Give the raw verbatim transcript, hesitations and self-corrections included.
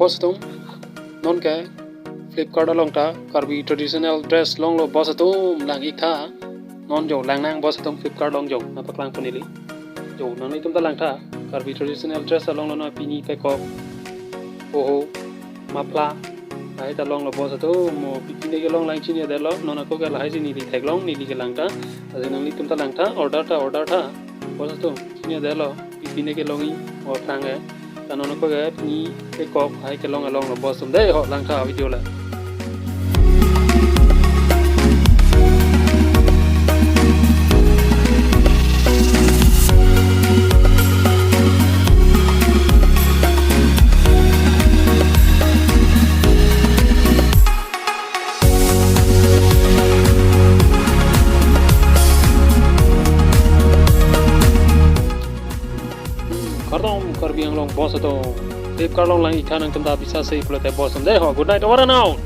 Boss atum, non ke Flipkart along ta Karbi traditional dress longlo boss atum, lang-ik tha. Non jo lang nang boss atum, Flipkart along jo, nangpaklang pon neli. Jo, nanglitum ta lang tha, Karbi traditional dress alonglo, non pini, pekok, poho, muffler, lahai ta longlo boss atum. Mo pipine kelong lang chini-edetlo, non ako ke lahai si neli theklong, neli kelang ta. Lasi nanglitum ta lang tha, order tha, order tha. Boss atum, chini-edetlo, pipine kelongji, o thang ke. Ta non ako ke pini, pekok, lahai kelong alonglo boss atum. Dei ho, lang tha video le. Kardom Karbi Anglong boss atum. Flipkart along lang-ik tha, nangtum ta bisase pulote boss atum. Dei ho, good night, over and out.